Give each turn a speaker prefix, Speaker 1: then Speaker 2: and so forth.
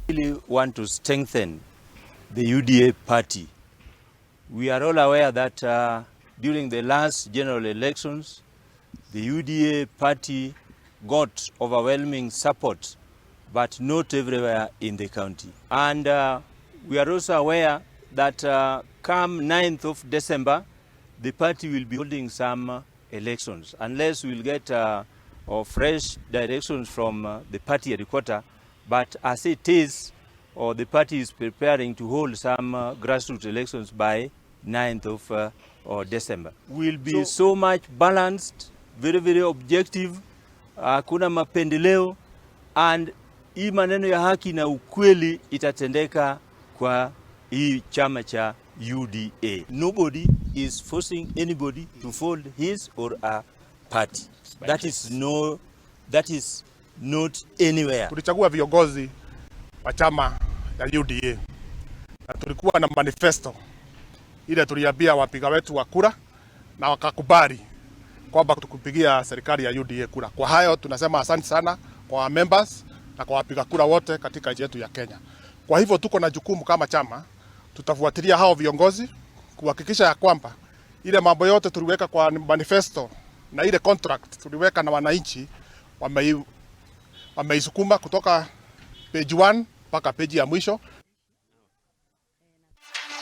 Speaker 1: Really want to strengthen the UDA party. We are all aware that during the last general elections, the UDA party got overwhelming support, but not everywhere in the county. And we are also aware that come 9th of December, the party will be holding some elections, unless we'll get or fresh directions from the party headquarters. But as it is, or the party is preparing to hold some grassroots elections by 9th of or December. Will be so much balanced, very very objective, hakuna mapendeleo, and hii maneno ya haki na ukweli itatendeka kwa hii chama cha UDA. Nobody is forcing anybody to fold his or her party. That is not anywhere.
Speaker 2: Tulichagua viongozi wa chama ya UDA na tulikuwa na manifesto ile tuliambia wapiga wetu wa kura na wakakubali kwamba tukupigia serikali ya UDA kura. Kwa hayo tunasema asante sana kwa members na kwa wapiga kura wote katika nchi yetu ya Kenya. Kwa hivyo tuko na jukumu kama chama, tutafuatilia hao viongozi kuhakikisha ya kwamba ile mambo yote tuliweka kwa manifesto na ile contract tuliweka na wananchi wameisukuma kutoka page 1 mpaka page ya mwisho.